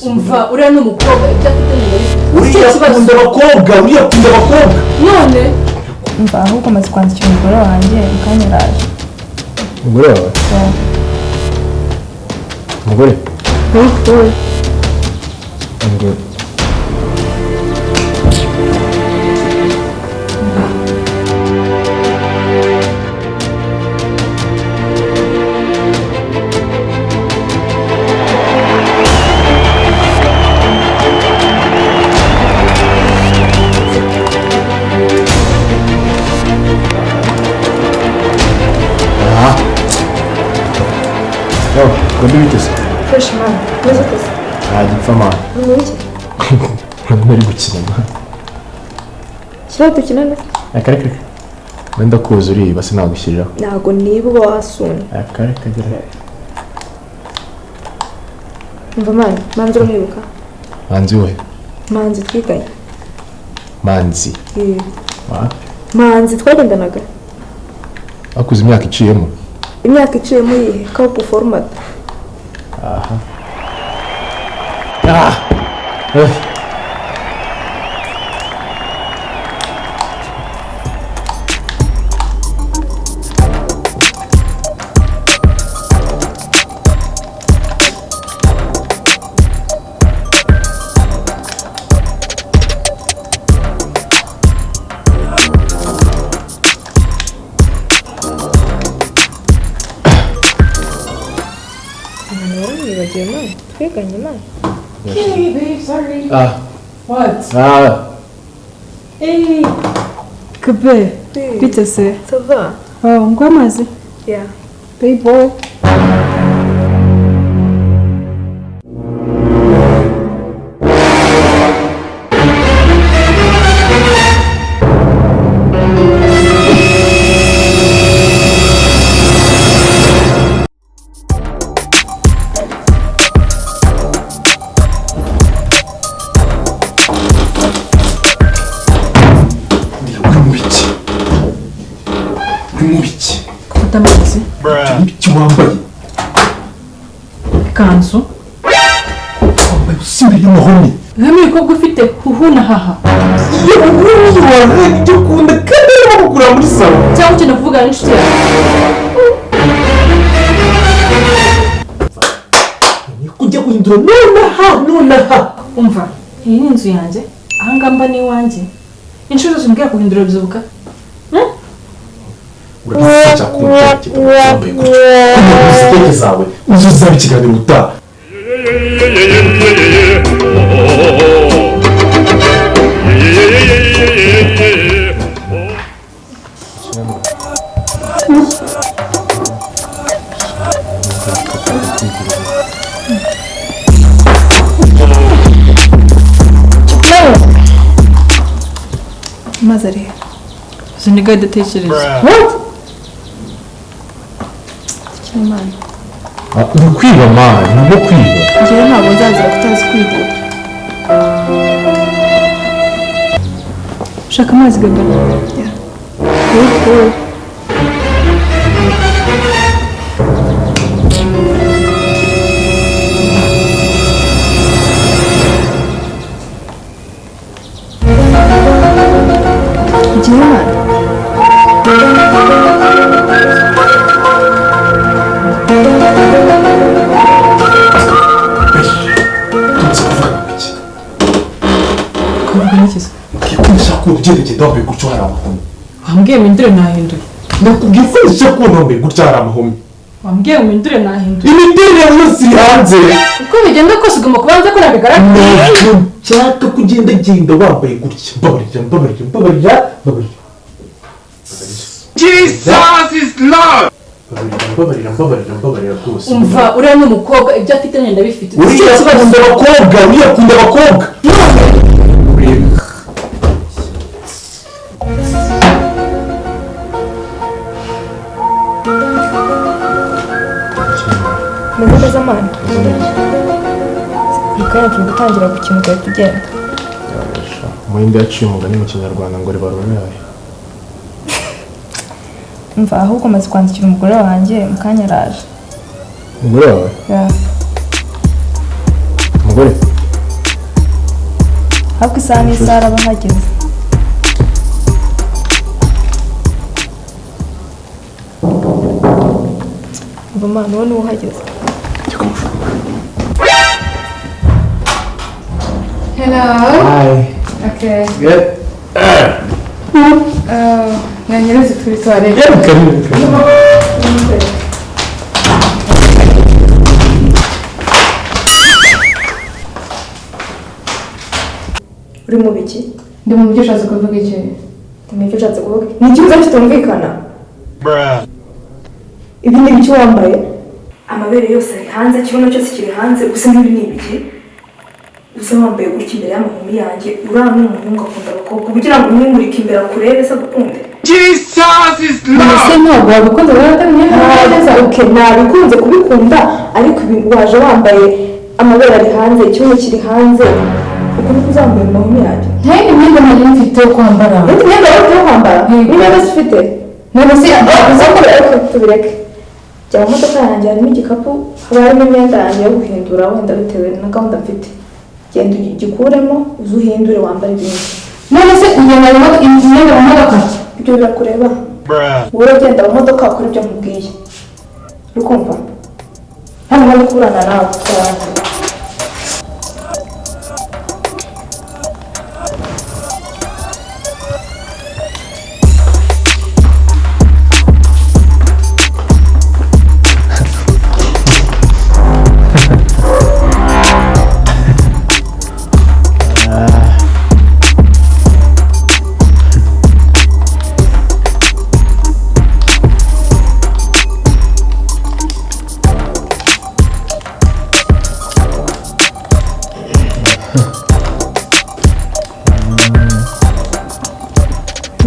Umva, uriya ni umukobwa, ibyo afite ni Uriya akunda abakobwa, uriya akunda abakobwa. None Umva, ahubwo maze kwandikira umugore wanjye, mukanya araje. Umugore wawe? Umugore? Wowe. Umugore. Oh, ngo bite se? Fresh man, meze ute se? Nta gipfa man. Ni iki? Nari gukina man. Kiriya dukinana? Reka reka reka. Wenda kuza uriba sinagushyiriraho. Ntabwo niba uba wasunye. Reka reka gira. Umva man, Manzi uramwibuka? Manzi we. Manzi twiganye. Manzi. Yeah. Wapi? Manzi twagendanaga. Akuze imyaka iciyemo. Imyaka iciyemo yihe? Kapu format. Aha. Ah. Eh. Hey babe, sorry. Ah. What? Ah. Hey. Kabe. Bite se? Ça va? Oh, ngwa amazi? Yeah. Babe boy. Ibiki wambaye? Ikanzu. Wambaye usibira y'amahomyi. Nk'uyu mukobwa ufite huhu na haha. Iyo uhuru wawe ibyo ukunda kandi arimo kugura muri salo. Cyangwa ukeneye kuvugana n'inshuti yawe. Ni kujya guhindura nonaha nonaha. Umva, iyi ni inzu yanjye, aha ngaha mba ni iwanjye. Inshuro zose umbwira guhindura bizubuka. Urabizi cyakunda cyane gutyo. Zawe uzuzaba ikiganiro utaha. Maze rero. Ziniga idatekereza. What? Imana. Uri kwiba man, uri kwiba. Njyewe ntabwo nzazira kutazi kwiga. Shaka amazi gaga. Yeah. Wowe. Ugiye Imana. Wambaye gutyo hari amahomyi. Wambwiye mpindure nahinduye. Ndakubwiye ko nshaka kubona wambaye gutyo hari amahomyi. Wambwiye mpindure nahinduye. Imiterere yawe yose iri hanze. Uko bigenda kose ugomba kubanza ko nabigaragara. Ntabwo nshaka ko ugendagenda wambaye gutya. Mbabarira, mbabarira, mbabarira, mbabarira. Jesus is Lord. Mbabarira, mbabarira, mbabarira rwose. Umva, uriya ni umukobwa, ibyo afite nanjye ndabifite. Uriya akunda abakobwa, uriya akunda abakobwa. Meze neza man. Mukanya turi gutangira gukina ugahita ugenda. Umuhinde yaciye umugani mu Kinyarwanda ngo reba ruraye. Umva, ahubwo maze kwandikira umugore wanjye, mukanya araje. Umugore wawe? Yeah. Umugore? Ariko isaha n'isaha araba ahageze. Umva mwana, uwo niwe uhageze. Njya kumufungura. Hello. Hi. Okay. Good. Mwanyereze turi toilette. Yeah, karibu karibu. Uri mu biki? Ndi mu byo ushatse kuvuga iki? Ndi mu byo ushatse kuvuga. Ni ikibazo kitumvikana. Ibi ni ibiki wambaye? Amabere yose ari hanze, ikibuno cyose kiri hanze, gusa n'ibi ni ibiki? Uza wambaye gutya imbere y'amahumi yanjye, uriya ni umuhungu akunda abakobwa, kugira ngo umwimurike imbere akurebe se agukunde. Jesus is Lord! Ese ntabwo wabikunze rero atari neza? Okay, nabikunze kubikunda, ariko ibi waje wambaye amabere ari hanze, ikibuno kiri hanze, uku niko uzambaye mu mahumi yanjye. Nta yindi myenda nari mfite yo kwambara. Indi myenda wari ufite yo kwambara? N'imyenda se ufite? None se Okay, tubireke. Jya mu modoka yanjye harimo igikapu, haba harimo imyenda yanjye yo guhindura wenda bitewe na gahunda mfite. Genda ugikuremo, uze uhindure wambare ibindi. None se ugenda mu modoka, imyenda mu modoka? Ibyo birakureba. Wowe ugenda mu modoka ukora ibyo nkubwiye. Uri kumva? Hano mwanya kuburana nawe.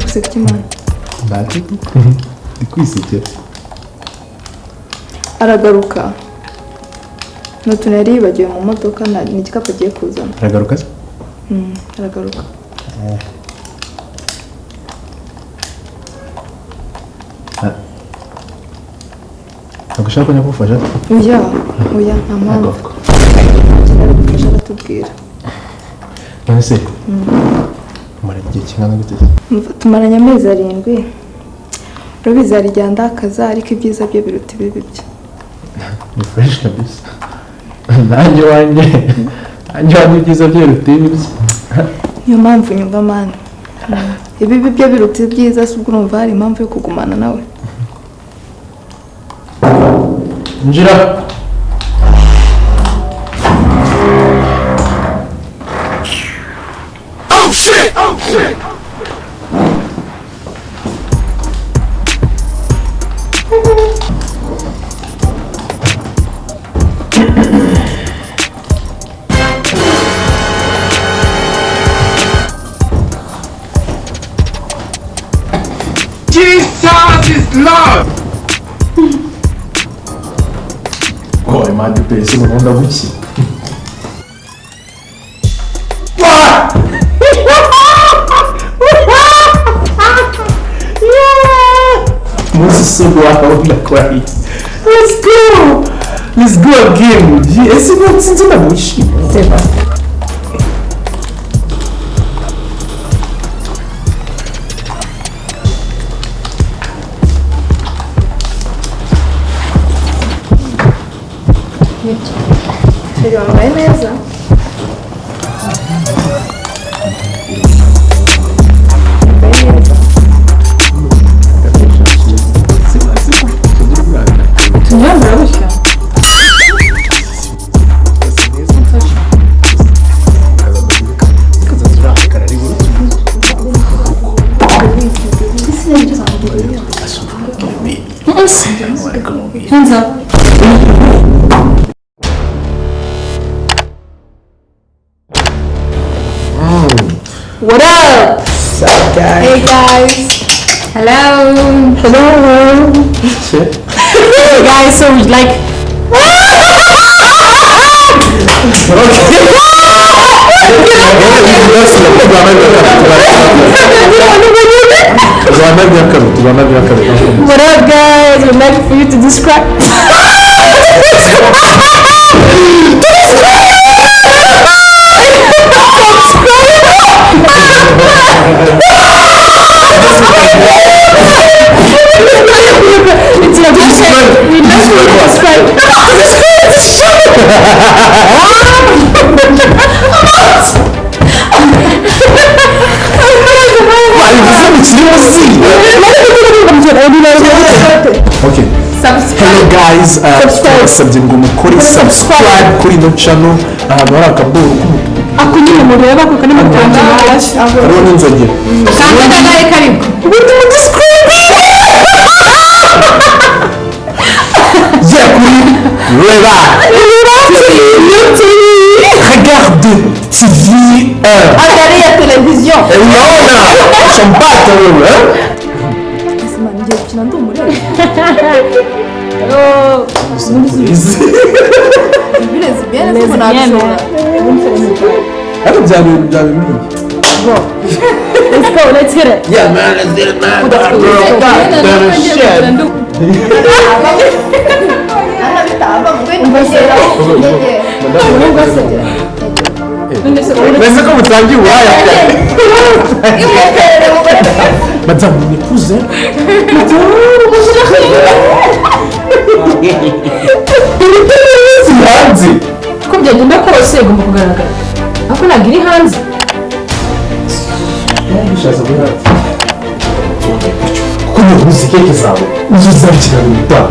Guseka Imana. Ntacyo ndi kwisekera. Aragaruka. Ni utuntu yari yibagiwe mu modoka, ni igikapu agiye kuzana. Aragaruka se? Aragaruka. Ntabwo ushaka ko nyakufasha? Oya, oya, nta mpamvu. Ntabwo. Akenera gufasha aratubwira. None se umara igihe kingana gute? Tumaranye amezi 7. Urabizi hari igihe andakaza, ariko ibyiza bye biruta ibibi bye. Ni fresh kabisa. Nanjye wanjye ibyiza bye biruta ibibi bye. Niyo mpamvu nyumva mani. Ibibi bye biruta ibyiza, si ubwo urumva hari impamvu yo kugumana nawe. Injira. Oh shit! Oh shit! Jesus is Lord! Oh, mad pe, se non da gucci. Let's go! Let's go again! Ese nsinzi ndamwishimiye. Seba. Sheri wambaye neza. Wambaye neza. Tunyambara gutya? Hands up. What up? What's up, guys? Hey guys. Hello. Hello. Hey guys, so we like What up guys? We'd like for you to describe. Subscribe. Babivuze mu kirimo. Okay. Hello guys, turabasabye ngo mukore subscribe kuri ino channel, ahantu hari akaboro k'umutuku. Ako nyine mureba ako kari mu Rwanda hasi. Hariho n'inzogera. Kanda kagare kariko. Ubundi mu describe jya kuri Reba Regarde TV 1. Angalia televiziyo. Unaona shampata wewe, eh? Ngiye gukina ndi umurebe. Birezi bien se nabishobora. Ariko byaba ibintu bibi. Let's go, let's get it. Yeah man, let's get it man. Damn shit. Mbese ko mutangiye uburaya? Madamu ni épouse, hein? Madame hanze. Uko byagenda kose igomba kugaragara, ariko ntabwo iri hanze. Bishatse kuri hanze kuko ni uzi keke zawe uzi uzaba ikiganiro gutaha.